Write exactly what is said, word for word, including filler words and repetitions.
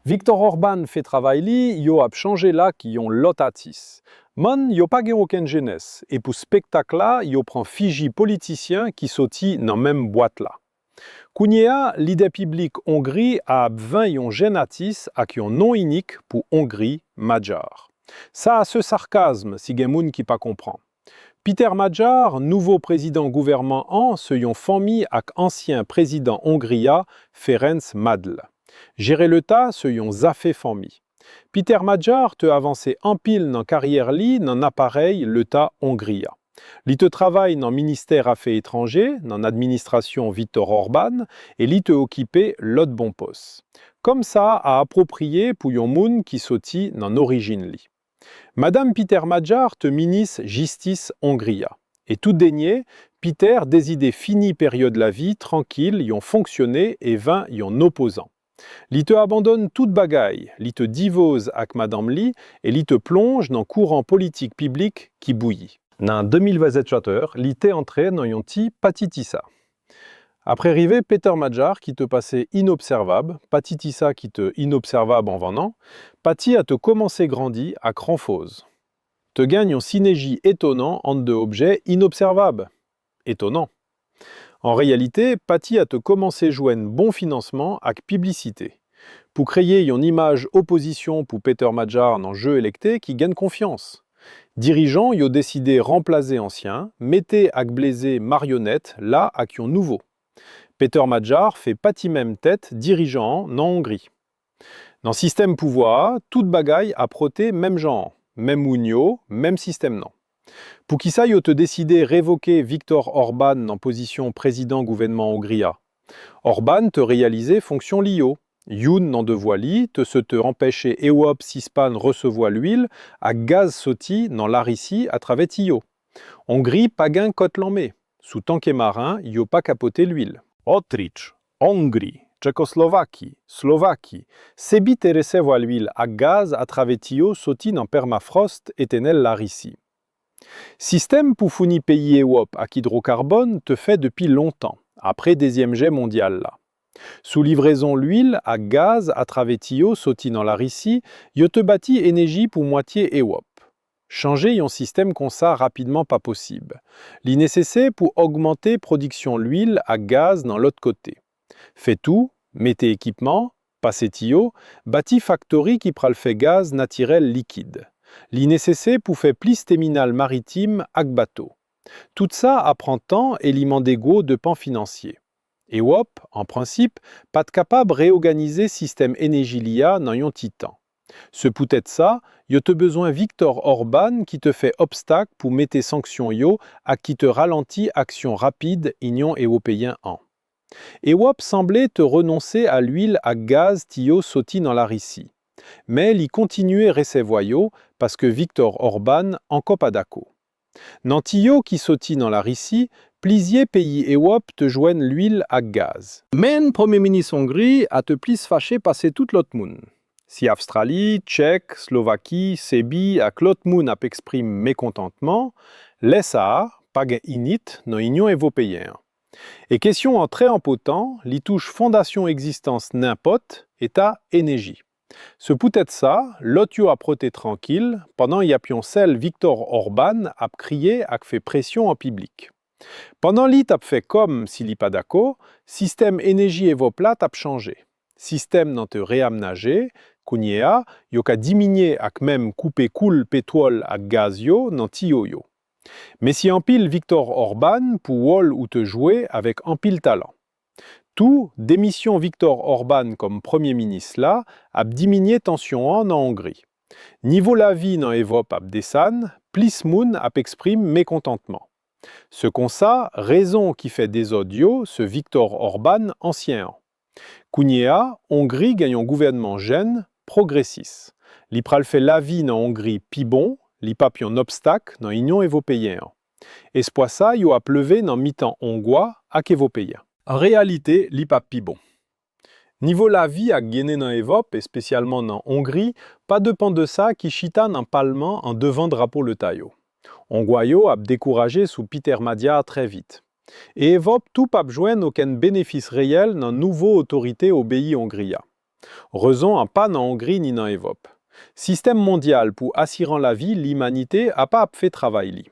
Viktor Orban fè travay li, yo ap chanje l ak yon lòt atis. Mann, yo pa gen okenn jenès, e pou spektak la, yo pran figi politisyen ki soti nan menm bwat la. Kounye a, lidè piblik Ongri a ap vann yon jèn atis ak yon non inik pou Ongri, Madjar. Sa se sarkasm si gen moun ki pa konprann. Peter Madjar, nouvo prezidan gouvènman an, se yon fanmi ak ansyen prezidan Ongri a, Ferenc Madl. Jere leta se yon zafè fanmi. Peter Madjar te avanse anpil nan karyè li nan aparèy leta Ongri a. Li te travay nan ministè afè etranjè, nan administrasyon Viktor Orban, e li te okipe lòt bon pòs. Kòm sa a apwopriye pou yon moun ki soti nan orijin li. Madanm Peter Madjar te minis jistis Ongri a. E tou dènye, Peter deside fini peryòd lavi trankil yon fonksyonè e vann yon opozan. Li te abandone tout bagay, li te divòse ak madanm li e li te plonje nan kouran politik piblik ki bouyi. Nan de mil vennsenk, li te antre nan yon ti patitisa. Apre rive Peter Madjar ki te pase inobsèvab, patitisa ki te inobsèvab anvan an, pati a te kòmanse grandi ak ranfòse. Te gen yon sinèji etonan ant de objè inobsèvab. Etonan. An reyalite, pati a te kòmanse jwenn bon finansman ak piblisite. Pou kreye yon imaj opozisyon pou Peter Madjar nan je elekte ki gen konfyans. Dirijan yo deside ranplase ansyen, mete ak bleze maryonèt la ak yon nouvo. Peter Madjar fè pati menm tèt dirijan an nan Ongri. Nan sistèm pouvwa a, tout bagay ap wote menm jan an, menm moun yo, menm sistèm nan. Poukisa yo te deside revoke Viktor Orban nan pozisyon prezidan gouvènman Ongri a? Orban te reyalize fonksyon li yo. Youn nan devwa li te se te anpeche Ewòp sispann resevwa lwil ak gaz soti nan Larisi atravè tiyo. Ongri pa gen kòt lanmè. Sou tanke maren, yo pa ka pote lwil. Otrich, Ongri, Tchekoslovaki, Slovaki, Sebi te resevwa lwil ak gaz atravè tiyo soti nan pèmafwòst etènèl Larisi. Sistèm pou founi peyi Ewòp ak idwokabòn te fèt depi lontan, apre Dezyèm Gè Mondyal la. Sou livrezon lwil ak gaz atravè tiyo soti nan Larisi, yo te bati enèji pou mwatye Ewòp. Chanje yon sistèm konsa rapidman pa posib. Li nesesè pou ogmante pwodiksyon lwil ak gaz nan lòt kote. Fè tou, mete ekipman, pase tiyo, bati faktori ki pral fè gaz natirèl likid. Li nesesè pou fè plis tèminal maritim ak bato. Tout sa ap pran tan e li mande gwo depan finansye. Ewòp, an prensip, pa t kapab reyòganize sistèm enèji li a nan yon ti tan. Se poutèt sa, yo te bezwen Viktor Orban ki te fè obstak pou mete sanksyon yo ak ki te ralanti aksyon rapid Inyon Ewopeyen an. Ewòp sanble te renonse a lwil ak gaz tiyo soti nan Larisi. Men li kontinye resevwa yo paske Viktor Orban ankò pa dakò. Nan tiyo ki soti nan Larisi, plizyè peyi Ewòp te jwenn lwil ak gaz. Men Premye Minis Ongri a te plis fache pase tout lòt moun. Si Awstrali, Tchèk, Slovaki, Sebi ak lòt moun ap eksprime mekontantman, lè sa a, pa gen init nan Inyon Ewopeyen an. E kesyon an trè enpòtan, li touche fondasyon egzistans nenpòt eta enèji. Se poutèt sa, lòt yo ap rete trankil pandan y ap yon sèl Viktor Orban ap kriye ak fè presyon an piblik. Pandan li t ap fè kòm si li pa dakò, sistèm enèji Ewòp la t ap chanje. Sistèm nan te reyamenaje, kounye a, yo ka diminye ak menm koupe koul petwòl ak gaz yo nan tiyo yo. Mèsi anpil Viktor Orban pou wòl ou te jwe avèk anpil talan. Tou, demisyon Viktor Orban kòm premye minis la ap diminye tansyon an nan Ongri. Nivo lavi nan Ewòp ap desann, plis moun ap eksprime mekontantman. Se konsa, rezon ki fè dezòd yo, se Viktor Orban ansyen an. Kounye a, Ongri gen yon gouvènman jèn, pwogresis. Li pral fè lavi nan Ongri pi bon, li p ap yon obstak nan Inyon Ewopeyen an. Espwa sa yo ap leve nan mitan Ongwa ak Ewopeyen. An reyalite, li p ap pi bon. Nivo lavi ak byennè nan Ewòp, espesyalman nan Ongri, pa depann de sa ki chita nan palman an devan drapo leta yo. Ongwa yo ap dekouraje sou Peter Madjar trè vit. E Ewòp tou p ap jwenn okenn benefis reyèl nan nouvo otorite obeyi Ongri a. Rezon an pa nan Ongri ni nan Ewòp. Sistèm mondyal pou asiran lavi limanite apa ap fè travay li.